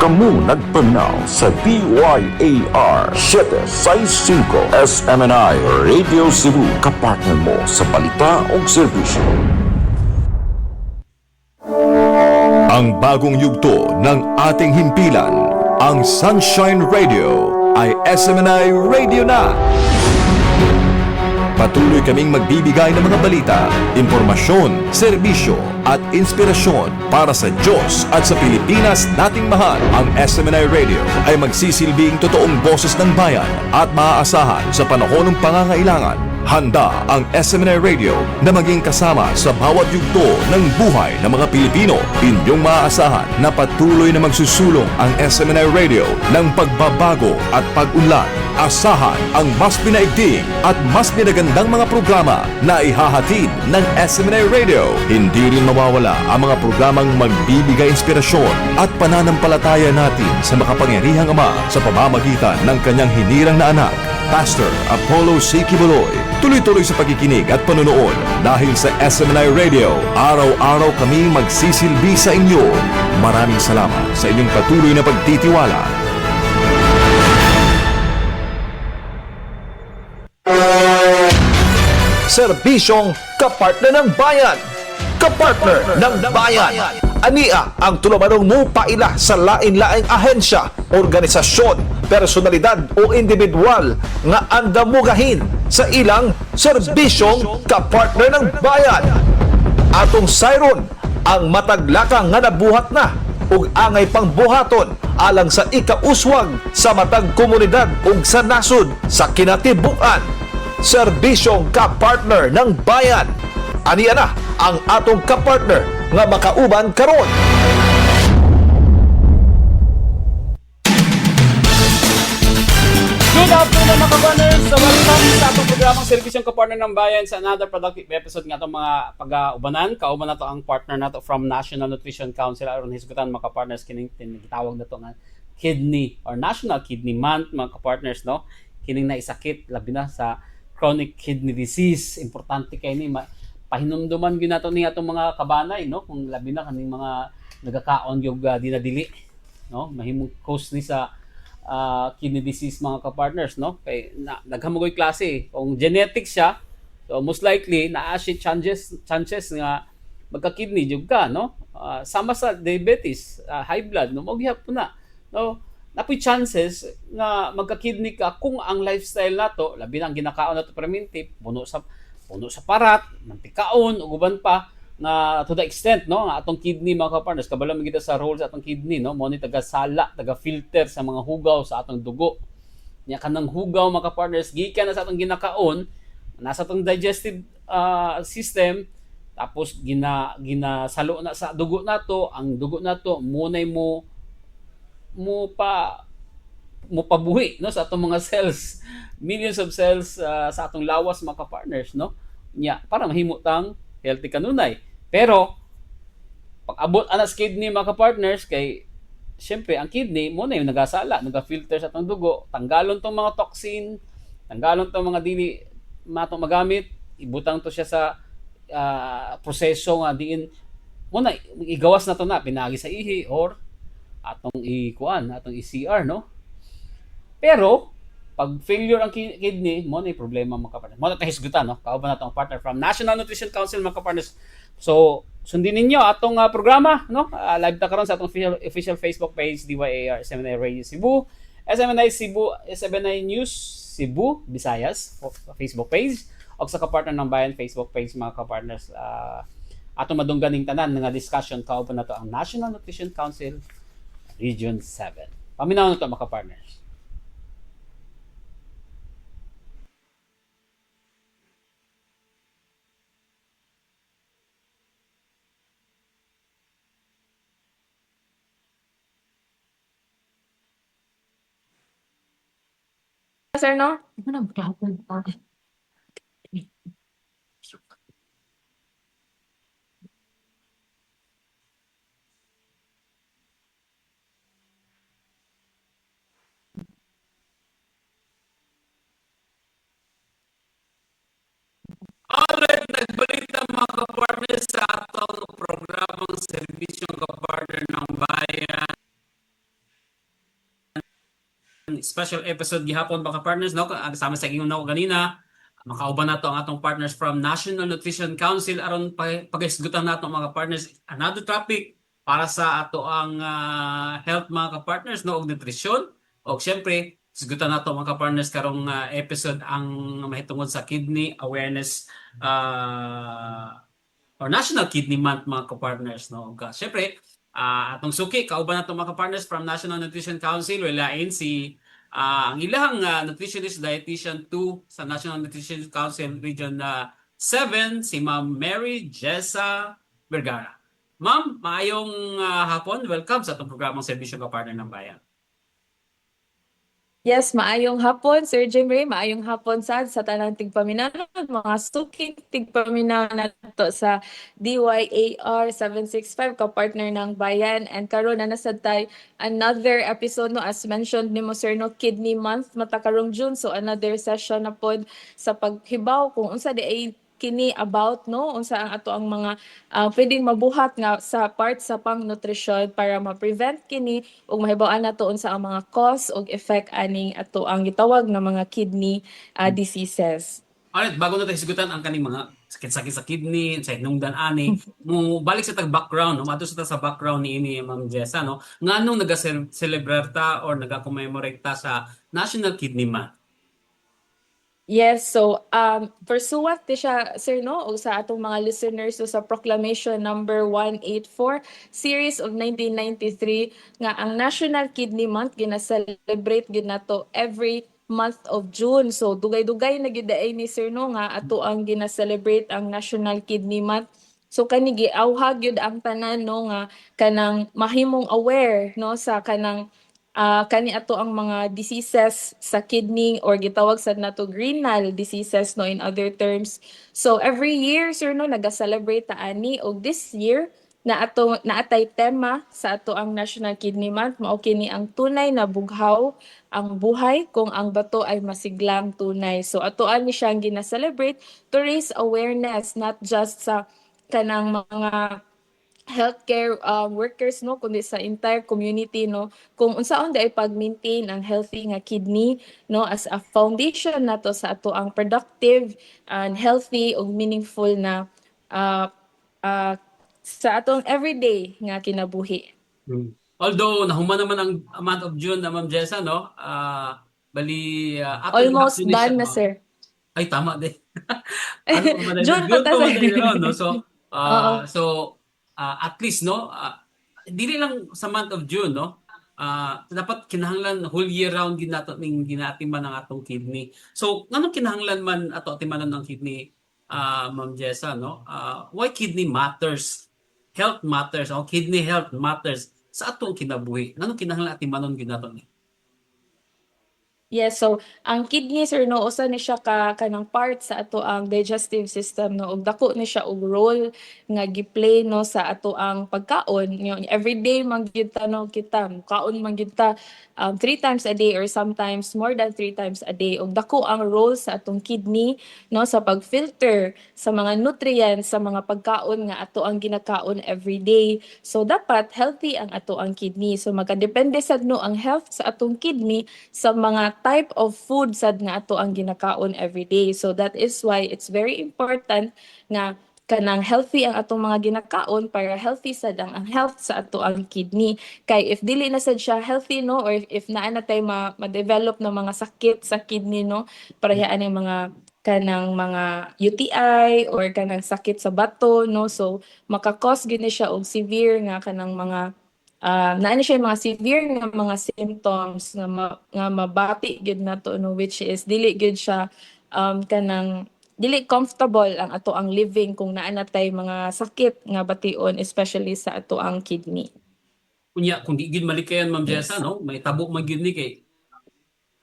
Kamu nagpaminaw sa DYAR 765 SMNI Radio Cebu, kapartner mo sa balita o serbisyo. Ang bagong yugto ng ating himpilan, ang Sunshine Radio ay SMNI Radio na! Patuloy kaming magbibigay ng mga balita, impormasyon, serbisyo at inspirasyon para sa Diyos at sa Pilipinas nating mahal. Ang SMNI Radio ay magsisilbing totoong boses ng bayan at maaasahan sa panahon ng pangangailangan. Handa ang SMNI Radio na maging kasama sa bawat yugto ng buhay ng mga Pilipino. Inyong maaasahan na patuloy na magsusulong ang SMNI Radio ng pagbabago at pag-unlad. Asahan ang mas pinaigting at mas pinagandang mga programa na ihahatid ng SMNI Radio. Hindi rin mawawala ang mga programang magbibigay inspirasyon at pananampalataya natin sa makapangyarihang Ama sa pamamagitan ng kanyang hinirang na anak, Pastor Apollo C. Quiboloy. Tuloy-tuloy sa pagkikinig at panonood dahil sa SMNI Radio, araw-araw kami magsisilbi sa inyo. Maraming salamat sa inyong patuloy na pagtitiwala. Serbisyong kapartner ng bayan. Kapartner ng bayan. Ania ang tulumanong mupaila sa lain-laing ahensya, organisasyon, personalidad o individual nga andamugahin sa ilang serbisyong kapartner ng bayan. Atong sayron ang mataglakang nga nabuhat na ug angay pang buhaton alang sa ikauswag sa matag komunidad ug sa nasod sa kinatibuk-an. Serbisyong kapartner ng bayan. Aniya na ang atong kapartner nga makauban karon. Good afternoon, mga kapartners! So welcome sa atong programang Serbisyong Kapartner ng Bayan sa another productive episode nga atong mga pag-ubanan. Kauban nato ang partner nato from National Nutrition Council aron hisgutan, mga kapartners, kining gitawag nato nga Kidney or National Kidney Month, mga kapartners, no? Kining naisakit labi na sa chronic kidney disease. Importante kay ni pahinumduman gyud nato ni atong mga kabanay, no, kung labi na kaning mga nagakaon gyud dinadili, no, mahimong cause ni sa kidney disease, mga kapartners, no, kay na, daghan mo klase eh. Kung genetic siya, so most likely naa siya chances chances nga magka-kidney jud ka, no. Sama sa diabetes, high blood, no, mao gihapon na, no, napoy chances nga magka-kidney ka kung ang lifestyle nato, labi na ang ginakaon nato perminti, puno sa parat, mantikaon ug uban pa, nga to the extent, no, nga atong kidney, mga kapartners, kabalo man kita sa role sa atong kidney, no, mo ni taga sala, taga filter sa mga hugaw sa atong dugo. Nya kanang hugaw, mga kapartners, gikan na sa atong ginakaon, nasa atong digestive system, tapos ginasalo na sa dugo nato. Ang dugo nato munay mo mo pa mo pabuhi, no, sa atong mga cells, millions of cells sa atong lawas, mga kapartners, no, nya para mahimo tang healthy kanunay. Pero pag abot ana sa kidney, mga kapartners, kay syempre ang kidney mo na yung nagasala, naga-filter sa atong dugo, tanggalon tong mga toxin, tanggalon tong mga dili matong magamit, ibutang to siya sa proseso nga diin mo na igawas na to na pinagi sa ihi or atong ikuan, atong i-CR, no. Pero pag failure ang kidney mo na yung problema, mga kapartners. Mo na tayo hisgutan, no, kauban nato ang partner from National Nutrition Council, mga kapartners. So sundin ninyo atong programa, no. Live ta karon sa atong official Facebook page, DYAR SMNI Radio Cebu, SMNI Cebu, SMNI News Cebu Visayas Facebook page og sa Kapartner ng Bayan Facebook page, mga kapartners. Atong madunggan ning tanan nga discussion kauban nato ang National Nutrition Council Region 7. Paminaw na to, mga kapartners. Sir, no? Alright, nagbalik na, mga kapartner, sa atong programang Serbisyong Kapartner ng Bayan. special episode gihapon, mga partners, no? Kasama sa ingon nako ganina, makauban nato ang atong partners from National Nutrition Council aron paghisgutan nato, mga partners, another topic para sa ato ang health, mga ka-partners, no, og nutrisyon. Og syempre hisgutan nato, mga ka-partners, karong episode ang mahitungod sa kidney awareness or National Kidney Month, mga ka-partners, no. Ug syempre atong suki kauban nato, mga ka-partners, from National Nutrition Council, walain si ang ilahang nutritionist dietitian 2 sa National Nutrition Council Region 7, si Ma'am Mary Jessa Vergara. Ma'am, maayong hapon. Welcome sa atong programang Serbisyo Ka-Partner ng Bayan. Yes, maayong hapon, Sir Jim Ray, maayong hapon sad sa tanang tigpaminaw, mga suking tigpaminaw nato sa DYAR 765, ka-partner ng bayan. And karon na nasad tay another episode, no, as mentioned nimo, sir, no, Kidney Month mata karong June, so another session na pod sa paghibaw kung unsa di ay kini about, no, unsa ang ato ang mga pwedeng mabuhat nga sa part sa pang-nutrisyon para ma-prevent kini ug mahibaw-an nato unsa ang mga cause ug effect aning ato ang gitawag nga mga kidney diseases. Alright, bago natin hisgutan ang kaning mga sakit-sakit sa kidney, sa hinungdan ani, mo balik sa tag background, no, maadto sa ta sa background ni ini, Ma'am Jessa, no. Nganong naga-celebrar ta or naga-commemorate ta sa National Kidney Month? Yes, so pursuant di siya, sir, no, o sa atong mga listeners, so sa Proclamation number 184 series of 1993 nga ang National Kidney Month gina-celebrate gyud nato every month of June. So dugay-dugay na gyud ay ni, sir, no, nga ato ang gina-celebrate ang National Kidney Month. So kani giawhag gyud ang tanan, no, nga kanang mahimong aware, no, sa kanang kani ato ang mga diseases sa kidney or gitawag sad nato renal diseases, no, in other terms. So every year, sir, no, naga-celebrate ta ani og this year na ato naatay tema sa ato ang National Kidney Month, mao kini ang "Tunay na bughaw ang buhay kung ang bato ay masiglang tunay." So atoan ni siyang gina-celebrate to raise awareness not just sa kanang mga healthcare workers, no, kundi sa entire community, no, kung unsaon diay pag-maintain ang healthy nga kidney, no, as a foundation nato sa ato ang productive and healthy ug meaningful na sa atong everyday nga kinabuhi. Although nahuman naman ang month of June na, Ma'am Jessa, no? Bali ato Almost gihapon ni siya, done na, no? sir. Ay, tama din. Ano pa man June pa June ta, pa man sir. tayo, no? So Oo. So at least, no, dili lang sa month of June, no? Dapat kinahanglan whole year round gid nato ning ginatiman ang atong kidney. So nganong kinahanglan man ato atimanan ang kidney, Ma'am Jessa, no? Why kidney matters? Health matters, o kidney health matters sa atong kinabuhi. Nganong kinahanglan atimanon gid nato ni? Yes, so ang kidney, sir, no, usa ni siya ka kanang part sa ato ang digestive system, no, ug dako ni siya og role nga gi-play, no, sa ato ang pagkaon. Yo, everyday man gyud ta, no, kita kaon man gyud ta three times a day or sometimes more than three times a day, ug dako ang role sa atong kidney, no, sa pag-filter sa mga nutrients sa mga pagkaon nga ato ang ginakaon every day. So dapat healthy ang ato ang kidney. So makadepende sad, no, ang health sa atong kidney sa mga type of food sad nga ato ang ginakaon every day. So that is why it's very important nga kanang healthy ang atong mga ginakaon para healthy sad ang health sa ato ang kidney. Kay if dili na sad siya healthy, no, or if naa na tay ma-develop na mga sakit sa kidney, no, pareha ang mga kanang mga UTI or kanang sakit sa bato, no, so maka-cause gyud ni siya og severe nga kanang mga naa ni siya mga severe nga mga symptoms nga mabati gyud nato, no, which is dili gyud siya kanang dili comfortable ang ato ang living kung naa na tay mga sakit nga bation, especially sa ato ang kidney. Unya kung di gyud malikayan, Ma'am Jessa, Yes. no, may tabo man gyud ni kay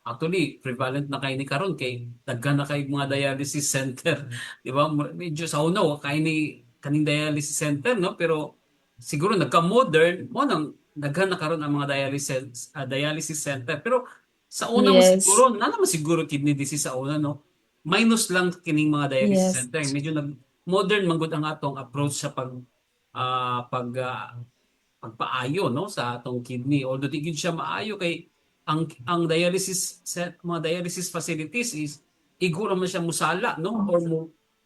actually prevalent na kay ni karon kay daghan na kay mga dialysis center, di ba? Medyo sa una wa kay ni kaning dialysis center, no, pero siguro nagka-modern mo nang daghan na karon ang mga dialysis center. Pero sa una mo siguro na naman siguro kidney disease sa una, no, minus lang kining mga dialysis center. Medyo nag modern man gud ang atong approach sa pag pagpaayo, no, sa atong kidney, although di gyud siya maayo kay Ang dialysis set, mga dialysis facilities is igo raman siya musala, no, or mo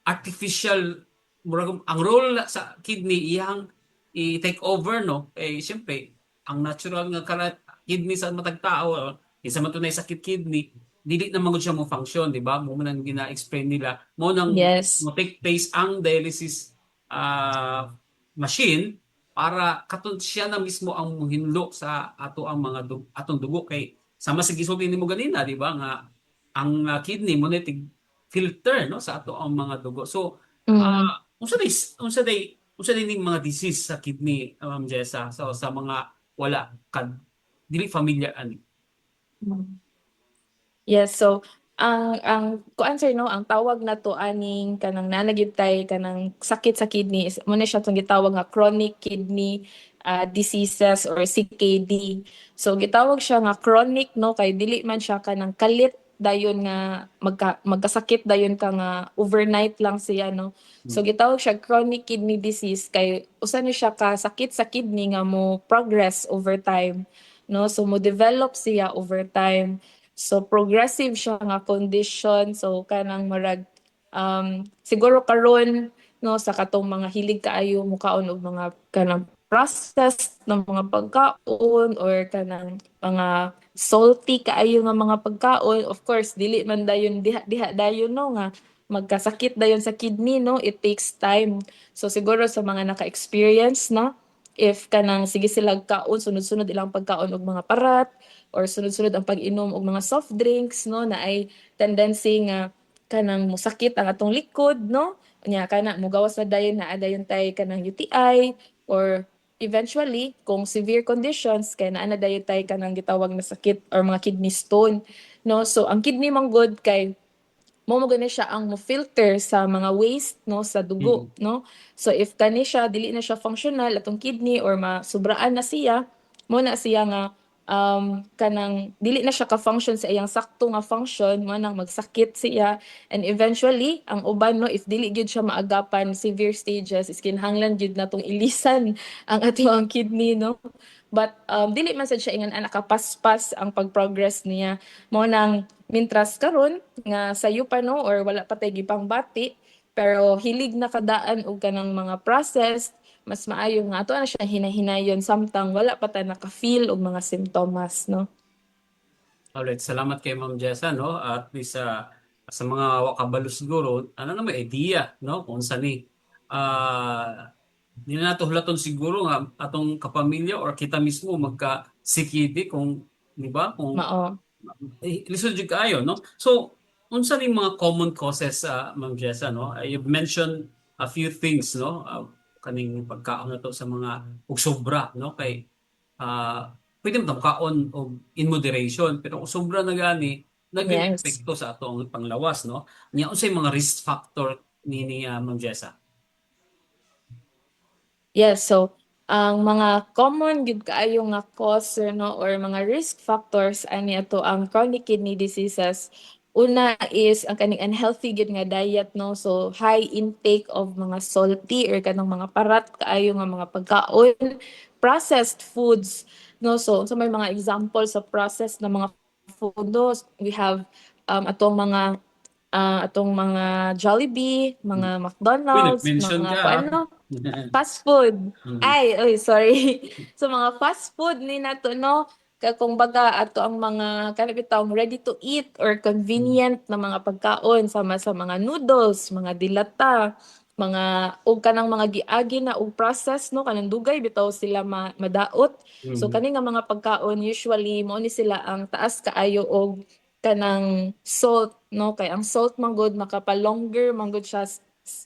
artificial, murag ang role sa kidney iyang i-take over, no, eh siyempre ang natural nga kidney sa matag tao, isa man tunay sakit kidney, dili na man gud siya mo function, di ba? Mo nang gina-explain nila mo nang mo take place ang dialysis machine para katon siya na mismo ang muhinlo sa ato ang mga atong dugo, kay sama sa gisulti nimo ganina, di ba, nga ang kidney mo na tig filter, no, sa ato ang mga dugo. So unsa day ning mga disease sa kidney, Ma'am Jessa, so sa mga wala kad dili familiar ani? Yes, so ang kuan, sir, no, ang tawag na to aning kanang naa gyud tay kanang sakit sa kidney is mo na siya tong gitawag nga chronic kidney diseases or CKD. So gitawag siya nga chronic, no, kay dili man siya kanang kalit dayon nga magkasakit dayon ka nga overnight lang siya, no. So gitawag siya chronic kidney disease kay usa ni siya ka sakit sa kidney nga mo progress over time, no. So mo develop siya over time. So progressive siya nga condition. So kanang murag siguro karon, no, sa katong mga hilig kaayo mukaon og mga kanang processed ng mga pagkaon or kanang mga salty kaayo nga mga pagkaon, of course dili man dayon diha diha dayon, no, nga magkasakit dayon sa kidney, no. It takes time. So siguro sa mga naka-experience na, if kanang sige sila kaon sunod-sunod ilang pagkaon og mga parat or sunod-sunod ang pag-inom og mga soft drinks, no, na ay tendency nga kanang mosakit ang atong likod, no. Nya kana mogawas na dayon, naa dayon tay kanang UTI or eventually kung severe conditions kay naa na dayon tay kanang gitawag na sakit or mga kidney stone, no. So ang kidney man gud kay mo gani siya ang mo filter sa mga waste, no, sa dugo, no. So if kani siya dili na siya functional atong kidney or masubraan na siya, mo na siya nga kanang dili na siya ka-function sa iyang sakto nga function, mo nang magsakit siya. And eventually ang uban, no, if dili gyud siya maagapan, severe stages is kinahanglan gyud natong ilisan ang atong kidney, no. But dili man sad siya ingan ana kapaspas ang pag-progress niya. Mo nang mintras karon nga sayo pa, no, or wala pa tay gipangbati pero hilig na kadaan og kanang mga processed, mas maayo nga ato na siya hinahinayon samtang wala pa ta naka-feel og mga simptomas, no. Alright, salamat kay Ma'am Jessa, no? At least sa mga wakabalo siguro, ano na may idea, no? Kung unsa ni. Di na nato hulaton siguro nga atong kapamilya or kita mismo magka CKD kung, di ba? Kung Mao. Eh, lisod jud kaayo, no? So, unsa ning mga common causes, Ma'am Jessa, no? You've mentioned a few things, no? Kaning pagkaon na to sa mga ug sobra, no? Kay pwede mo kaon og in moderation, pero kung sobra na gani, naging epekto sa atong panglawas, no? Nya unsay mga risk factor ni Ma'am Jessa? Yes, so ang mga common gyud kaayo nga cause, no, or mga risk factors ani ato ang chronic kidney diseases. Una is ang kaning unhealthy gyud nga diet, no. So high intake of mga salty or kanang mga parat kaayo nga mga pagkaon, processed foods, no. So sa may mga example sa processed na mga food, no, we have atong mga Jollibee, mga Uy, McDonald's, nag-mention mga ka. kuan, no, fast food. Ay, oy, sorry. So mga fast food ni nato, no. Kay kung baga ato ang mga kana bitawng ready to eat or convenient na mga pagkaon sama sa mga noodles, mga dilata, mga og kanang mga giagi na og process, no, kanang dugay bitaw sila madaot. So kani nga mga pagkaon usually mao ni sila ang taas kaayo og kanang salt, no, kay ang salt man gud makapa-longer man gud siya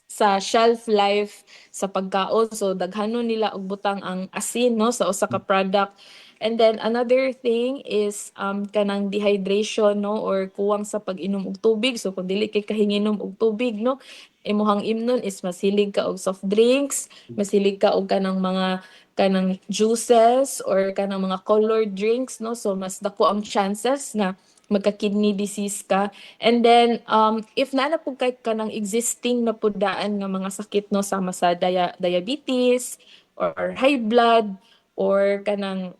sa shelf life sa pagkaon. So daghanon nila og butang ang asin, no, sa usa ka product. And then another thing is kanang dehydration, no, or kuwang sa pag-inom og tubig. So kung dili kay kahinginom og tubig, no, imuhang imnon is masilig ka og soft drinks, masilig ka og kanang mga kanang juices or kanang mga colored drinks, no. So mas dako ang chances na magka-kidney disease ka. And then if naa na pud kay kanang existing na pud daan nga mga sakit, no, sama sa diabetes or high blood or kanang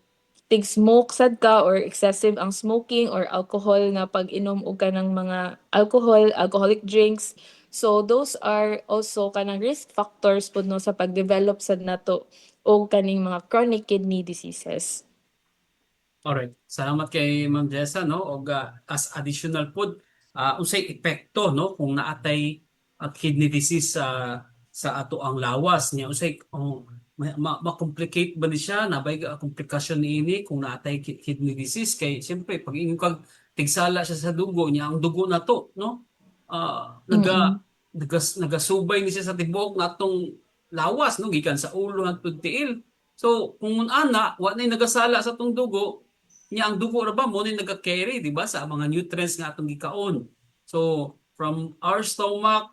Tig smoke sad ka or excessive ang smoking or alcohol nga pag-inom og kanang mga alcohol, alcoholic drinks. So those are also kanang risk factors pud, no, sa pag-develop sad nato og kaning mga chronic kidney diseases. Alright. Salamat kay Ma'am Jessa, no, og as additional pod, unsay epekto, no, kung naatay kidney disease sa ato ang lawas niya, unsay oh, ma-complicate ba ni siya, nabay komplikasyon niini kung naatay kidney disease? Kay siyempre pag ingon kag tigsala siya sa dugo niya, ang dugo na to, no, naga nagasubay ni siya sa tibuok natong lawas, no, gikan sa ulo hangtod tiil. So kung ana wa nay nagasala sa atong dugo niya, ang dugo ra ba mo ni naga-carry, di ba, sa mga nutrients nga atong gikaon. So from our stomach,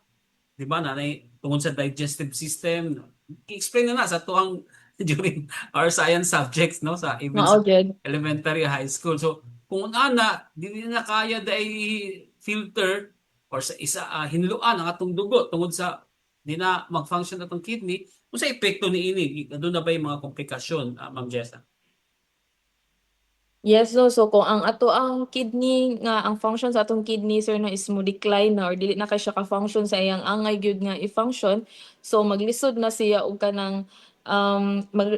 di ba, nanay tungod sa digestive system, explain na na sa tuang during our science subjects, no, sa even Mao sa gyud. Elementary, high school. So kung ana dili na kaya dai filter or sa isa hinluan ang atong dugo tungod sa di na mag-function atong kidney, unsa epekto niini? Aduna ba yung mga komplikasyon, Ma'am Jessa? Yes, no. So kung ang ato ang kidney nga ang function sa atong kidney, sir, no, is mo decline na or dili na kay siya ka-function sa iyang angay gyud nga i-function, so maglisod na siya og kanang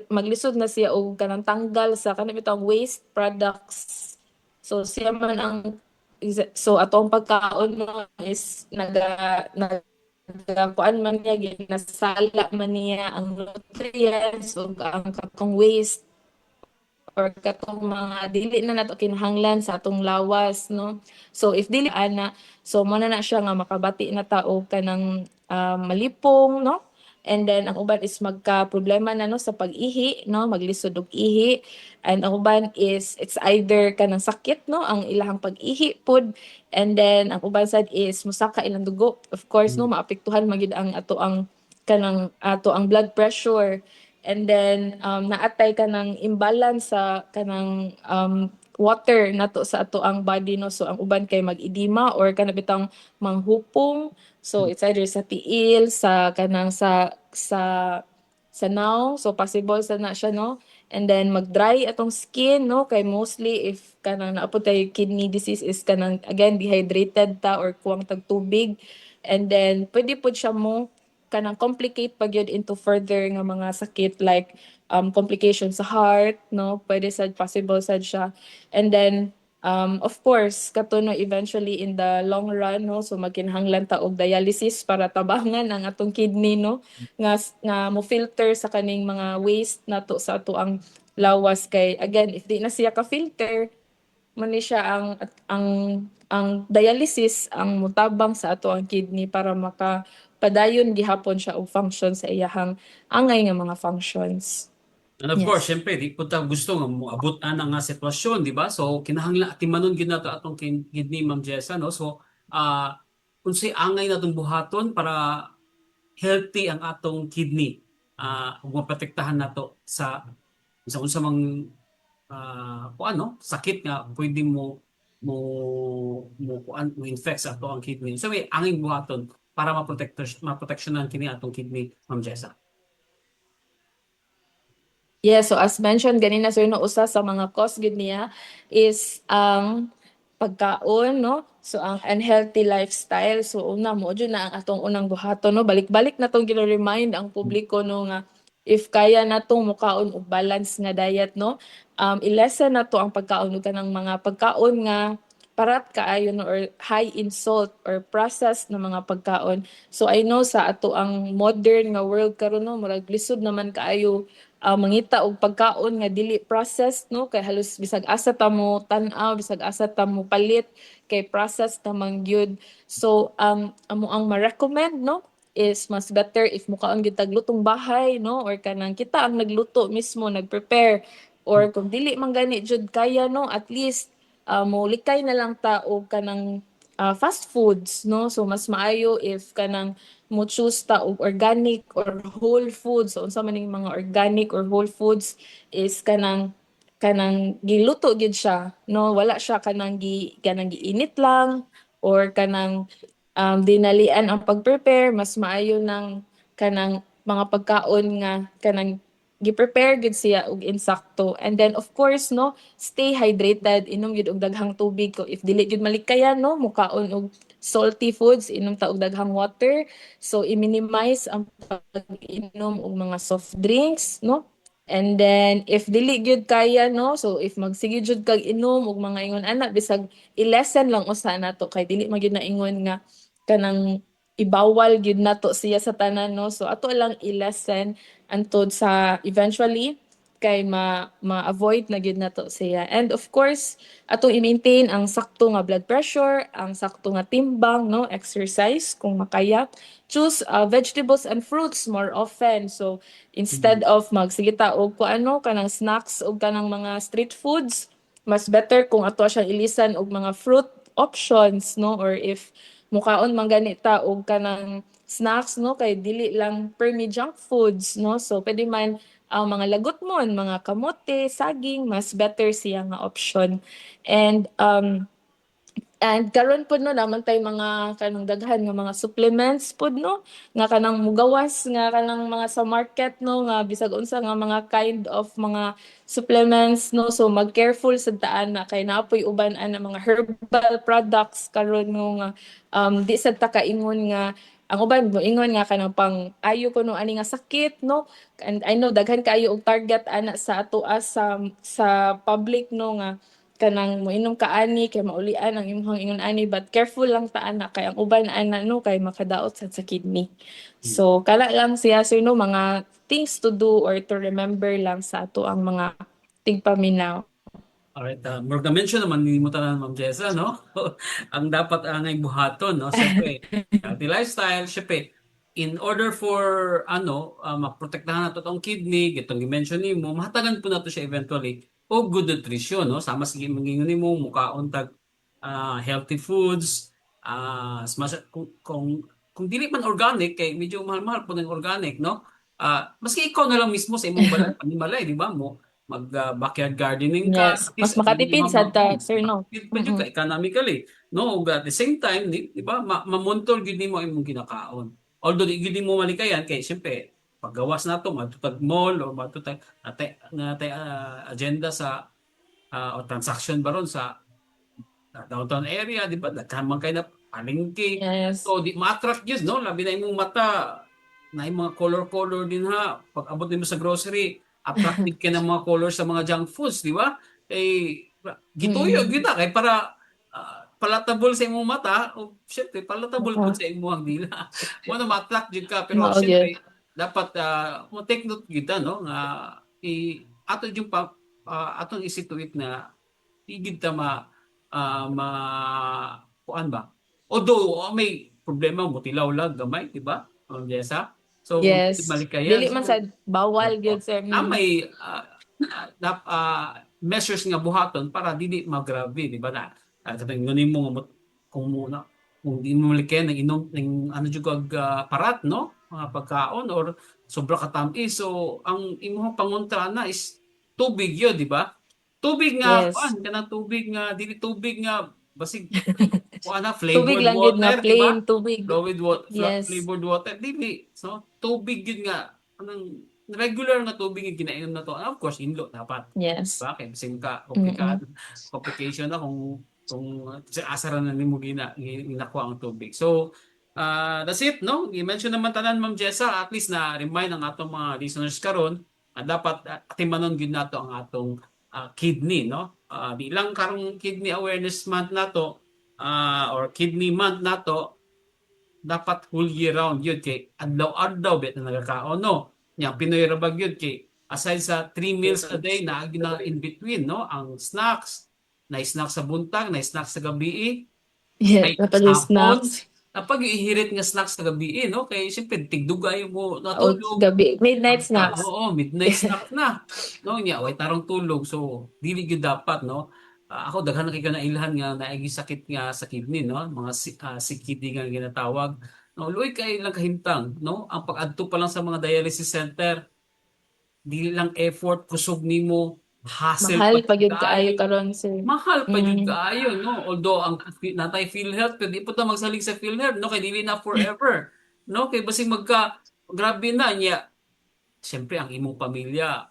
maglisod na siya og kanang tanggal sa kanang bitawng waste products. So siya man ang so atong pagkaon, no, is naga kuan man niya, ginasala man niya ang nutrients ug ang katong waste or katong mga dili na nato kinahanglan sa atong lawas, no. So if dili ana, so mo na na siya nga makabati na ta og kanang malipong, no, and then ang uban is magka problema na, no, sa pag-ihi, no, maglisod og ihi, and ang uban is it's either kanang sakit, no, ang ilahang pag-ihi pod, and then ang uban sad is musaka ilang dugo, of course, no, maapektuhan magyud ang ato ang kanang ato ang blood pressure, and then naatay kanang imbalance sa kanang water nato sa ato ang body, no. So ang uban kay mag-edema or kana bitang manghupong. So it's either sa tiil, sa kanang sa nawong. So possible sa na siya, no, and then mag-dry atong skin, no, kay mostly if kanang naa pod tay kidney disease is kanang again dehydrated ta or kuwang tag tubig, and then pwede pod siya mo kanang complicate pa gyud into further nga mga sakit like complications sa heart, no. Pwede sad, possible sad siya. And then of course kato, no, eventually in the long run, no, so magkinahanglan ta og dialysis para tabangan ang atong kidney, no, nga nga mo filter sa kaning mga waste nato sa ato ang lawas, kay again if di na siya ka filter man ni siya ang dialysis ang mutabang sa ato ang kidney para maka padayon gihapon siya og function sa iyahang angay nga mga functions. And of course, Yes. syempre, di po ta gusto nga moabot ana nga sitwasyon, di ba? So kinahanglan atimanon gyud nato atong kidney, Ma'am Jessa, no? So unsay angay natong buhaton para healthy ang atong kidney, ug maprotektahan nato sa sa unsa mang kuan, no, sakit nga pwede mo kuan, mo infect sa ato ang kidney. So may angay buhaton para maproteksyonan kini atong kidney, Ma'am Jessa? Yeah, so as mentioned ganina, sir, no, usa sa mga cause gid niya is ang pagkaon, no? So ang unhealthy lifestyle. So una mo jud na ang atong unang buhaton, no. Balik-balik na tong gina-remind ang publiko, no, nga if kaya natong mukaon og balance nga diet, no, i-lessen na to ang pagkaon og kanang mga pagkaon nga parat kaayo, no, or high in salt or processed na mga pagkaon. So I know sa ato ang modern nga world karon, no, murag lisod naman kaayo mangita og pagkaon nga dili processed, no, kay halos bisag asa ta mo tan-aw, bisag asa ta mo palit kay processed na man gyud. So ang amo ang ma-recommend, no, is mas better if mukaon gyud tag lutong bahay, no, or kanang kita ang nagluto mismo, nagprepare, or kung dili man gani jud kaya, no, at least molikay na lang ta og kanang fast foods, no. So mas maayo if kanang mo choose ta og organic or whole foods. So unsa man ning mga organic or whole foods is kanang giluto gyud siya, no, wala siya kanang giinit lang or kanang dinalian ang pag-prepare. Mas maayo nang kanang mga pagkaon nga kanang Gi-prepare gyud siya og insakto. And then of course, no, stay hydrated, inom gyud og daghang tubig. Ko if dili gyud malikayan, no, mukaon og salty foods, inom ta og daghang water. So i-minimize ang pag-inom og mga soft drinks, no? And then if dili gyud kaya, no, so if magsige jud kag inom og mga ingon ana, bisag i-lessen lang usa nato kay dili man gyud na ingon nga kanang ibawal gyud nato siya sa tanan, no. So ato lang i-lessen antod sa eventually kay ma ma-avoid na gyud nato siya. And of course, atong i-maintain ang sakto nga blood pressure, ang sakto nga timbang, no, exercise kung makaya. Choose vegetables and fruits more often. So instead of magsige ta og kuan, no, kanang snacks og kanang mga street foods, mas better kung ato siyang ilisan og mga fruit options, no, or if mukaon man gani ta og kanang snacks, no, kay dili lang permi junk foods, no. So pwede man ang mga lagutmon, mga kamote, saging, mas better siya nga option. And karon pod, no, naman tay mga kanang daghan nga mga supplements pod, no, nga kanang mugawas nga kanang mga sa market, no, nga bisag unsa nga mga kind of mga supplements, no. So mag careful sad ta ana kay naa poy uban ana mga herbal products karon, no, nga di sad ta kaingon nga ang uban moingon nga kanang pang ayo kuno ani nga sakit, no. And I know daghan kaayo og target ana sa atoa sa public, no, nga kanang moinom ka ani kay maulian ang imong ingon ani, but careful lang ta ana kay ang uban ana, no, kay makadaot sad sa kidney. So kala lang siya, sir, no, mga things to do or to remember lang sa ato ang mga tigpaminaw. Alright, murag na-mention naman nimo tanan, Ma'am Jessa, no? Ang dapat ang buhaton, no? Siyempre, healthy lifestyle, siyempre, in order for ano, maprotektahan nato tong kidney, gitong gi-mention nimo, mahatagan po nato siya eventually og good nutrition, no? Sama sige mangingon nimo, mukaon tag healthy foods, mas kung dili man organic kay medyo mahal-mahal po ng organic, no? Maski ikaw na lang mismo sa imong balay, panimalay, di ba? Mo mag backyard gardening ka, Yes, at mas least makatipid sad ta, sir, no? Makatipid pa jud ka economically, no? Ug at the same time, di ba, ma-monitor gyud nimo ang imong ginakaon. Although di gyud nimo malikayan kay syempre paggawas nato madto tag mall or madto tag ate nga tay agenda sa o transaction baron sa downtown area, di ba? Daghan man kay na palengke. So di ma-attract yun, no? Labi na imong mata na yung mga color-color din ha. Pag abot nimo sa grocery, attractive ka ng mga color sa mga junk foods, di ba? Eh, gituyo gyud na kay para palatable sa imong mata o syempre palatable pud sa imong dila. Mo na ma-attract jud ka, pero Mao gyud. Syempre dapat mo take note gyud ta, no, nga i ato yung pa atong i-situate na di gyud ta ma kuan ba. Although may problema mo tilaw lang gamay, di ba, Ma'am Jessa? So malikayan. Dili man sad bawal gyud, sir. Na may measures nga buhaton para dili magrabe, di ba, na katong ngunin mo nga kung mo na kung di mo malikayan ng inom ng ano jud kag parat, no, mga pagkaon or sobra katamis, so ang imong pangontra na is tubig yun, di ba? Tubig nga kuan kanang tubig nga dili tubig nga basig kuan na Tubig flavored lang gyud nga water, di ba? plain tubig. Flavored water, flavored water dili. So tubig gyud nga anong regular nga tubig yung ginainom na to. Of course, inlo dapat. Bakit? Bisag ka komplikado, complication na kung sa asa ra na nimo ginakuha ang tubig. So, that's it, no? I-mention naman tanan, Ma'am Jessa, at least na remind ang atong mga listeners karon dapat atimanon gyud nato ang atong kidney, no? Di lang karong Kidney Awareness Month nato or Kidney Month nato, dapat whole year round yun kay adlaw-adlaw bet na nagakaon, no? Nya Pinoy ra ba gyud kay aside sa three meals a day na na in between, no, ang snacks na snacks sa buntag, na snacks sa gabi. Yeah, Ay, napag hapon, snacks. Napag ihirit nga snacks sa gabi, no, kay syempre tigdugay mo O natulog. Gabi, midnight snacks. Oo, midnight snack na. No, nya way tarong tulog. So dili gyud dapat, no. Ako daghan na kay ka nailhan nga naigi sakit nga sa kidney, no, mga CKD nga ginatawag. No, luoy kay lang kahimtang, no? Ang pag-adto pa lang sa mga dialysis center, dili lang effort, kusog nimo, hassle. Mahal pa pa gyud kaayo kaayo. Karon, sir. Mahal pa jud kaayo, no? Although ang natay PhilHealth, pero di po ta magsalig sa PhilHealth, no, kay dili na forever, no, kay basig magka grabe na niya. Siyempre ang imong pamilya,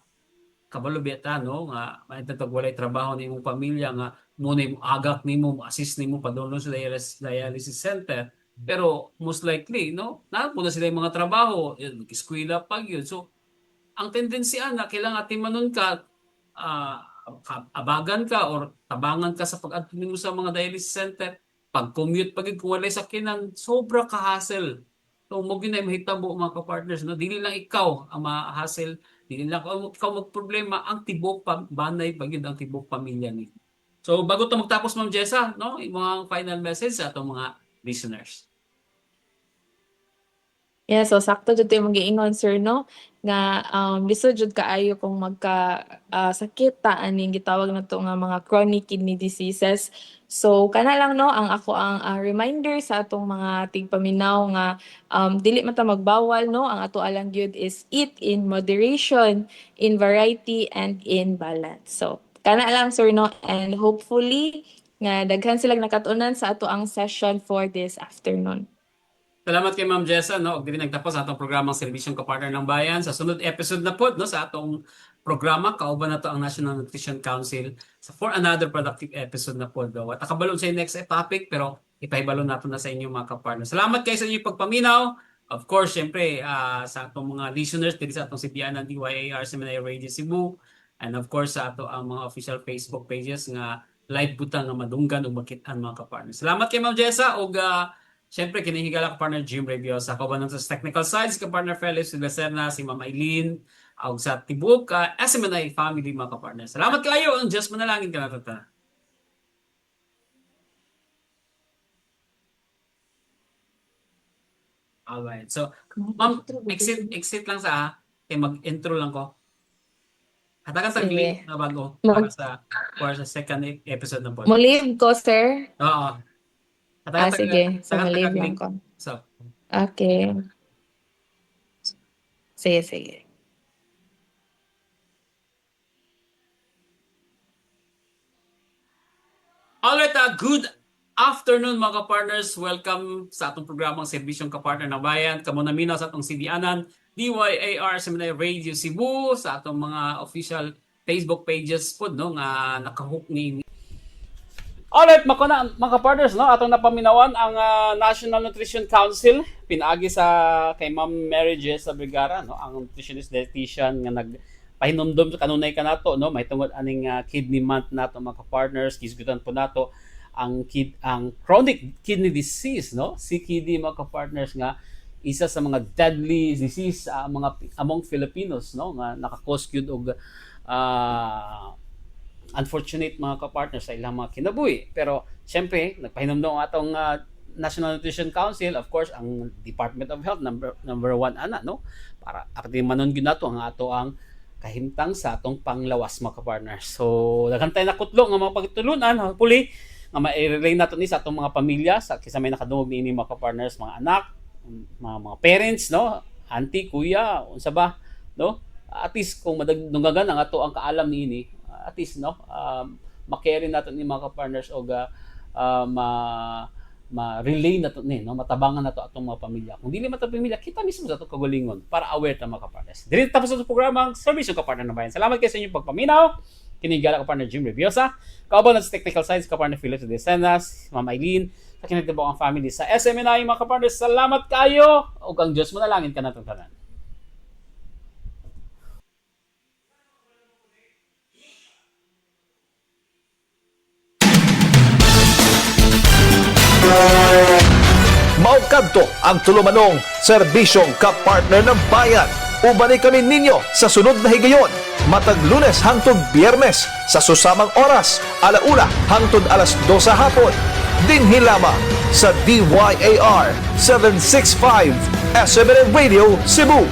kabalo biya ta, no, nga mahitungod walay trabaho ni imong pamilya nga mo na imong agak nimo, mo assist nimo padulong sa dialysis center. Pero most likely, no, naa na sila yung mga trabaho, yun, mag-eskwela pag yun. So ang tendency ana, kailangan timanon ka, abagan ka or tabangan ka sa pag-adto nimo sa mga dialysis center, pag-commute pag kung walay sakyanan, sobra ka hassle. So mo gyud na mahitabo, mga ka-partners, no, dili lang ikaw ang ma-hassle, dili lang ikaw magproblema, ang tibok pa, banay pag yun ang tibok pamilya ni. So bago to magtapos, Ma'am Jessa, no, yung mga final message sa atong mga listeners. Yeah, so sakto jud yung magiingon, sir, no, nga lisod jud kaayo kung magka sakit ta aning gitawag nato nga mga chronic kidney diseases. So kana lang, no, ang ako ang reminder sa atong mga tigpaminaw nga dili man ta magbawal, no, ang ato alang gyud is eat in moderation, in variety and in balance. So kana lang, sir, no, and hopefully nga daghan silang nakatunan sa ato ang session for this afternoon. Salamat kay Ma'am Jessa, no. Ug diri nagtapos sa atong programang Serbisyong Kapartner ng Bayan. Sa sunod episode na pod, no, sa atong programa, kauban nato ang National Nutrition Council sa for another productive episode na pod. No. At nakabalo sa next topic, pero ipahibalo nato na sa inyo, mga kapartner. Salamat kay sa inyong pagpaminaw. Of course, syempre sa atong mga listeners diri sa atong sibian ng DYAR SMNI Radio Cebu, and of course sa ato ang mga official Facebook pages nga live butang nga madunggan ug makit-an, mga kapartner. Salamat kay Ma'am Jessa ug siyempre, kinahigala ka partner Jim Reviosa. Kauban sa technical sides, ka partner Felix Lacerna, si Ma'am Eileen, ug sa tibuok SMNI family, mga kapartner. Salamat kayo. Ang Diyos manalangin ka na tata. Alright. So, Ma'am, exit exit lang sa kay mag-intro lang ko. Hatagan sa Sige. link na bago para sa second episode ng podcast. Mo-leave ko, sir? Oo. Hatagan Ah, sige. So, taga- mo-leave lang link. ko. So, Okay. Sige, sige. Alright, good afternoon, mga partners. Welcome sa atong programang Serbisyong Kapartner ng Bayan. Kamo naminaw sa atong sibianan, DYAR SMNI Radio Cebu, sa atong mga official Facebook pages po, no, nga nakahook ni. Alright, makuna mga partners, no, atong napaminawan ang National Nutrition Council pinaagi sa kay Ma'am Mary Jessa Vergara, no, ang nutritionist dietitian nga nag pahinumdom sa kanunay kanato, no, mahitungod aning kidney month nato, mga partners. Gisgutan po nato ang chronic kidney disease, no, CKD, mga partners, nga isa sa mga deadly disease mga among Filipinos, no, nga naka-cause gyud og unfortunate, mga kapartner, sa ilang mga kinabuhi. Pero syempre, nagpahinumdum ang atong National Nutrition Council, of course, ang Department of Health number number one ana, no, para akti manon gyud nato ang ato ang kahimtang sa atong panglawas, mga kapartner. So daghan tayo nakutlo nga mga pagtulunan, hopefully nga ma-relay nato ni sa atong mga pamilya, sa kinsa may nakadungog niini, mga kapartners, mga anak, mga parents, no, auntie, kuya, unsa ba, no? At least kung madunggagan ang ato ang kaalam niini, at least, no, ma-carry nato ni mga kapartners og ma ma-relay nato ni, no, matabangan nato atong mga pamilya. Kung dili man ato pamilya, kita mismo sa atong kagalingon para aware ta, mga kapartners. Dili tapos ato programa ang Serbisyo Kapartner ng Bayan. Salamat kay sa inyong pagpaminaw. Kinigala ka partner Jim Reviosa. Kauban sa technical science ka partner Philip Decenas, Ma'am Eileen, sa kinatibok ang family sa SMNI, mga kapartners. Salamat kayo ug ang Diyos manalangin kanatong tanan. Mao kadto ang tulumanong serbisyong kapartner ng bayan. Ubani kami ninyo sa sunod na higayon. Matag Lunes hangtod Biyernes sa susamang oras, 1:00 hangtod 2:00 sa hapon. Dinhi lamang sa DYAR 765 SMNI Radio Cebu.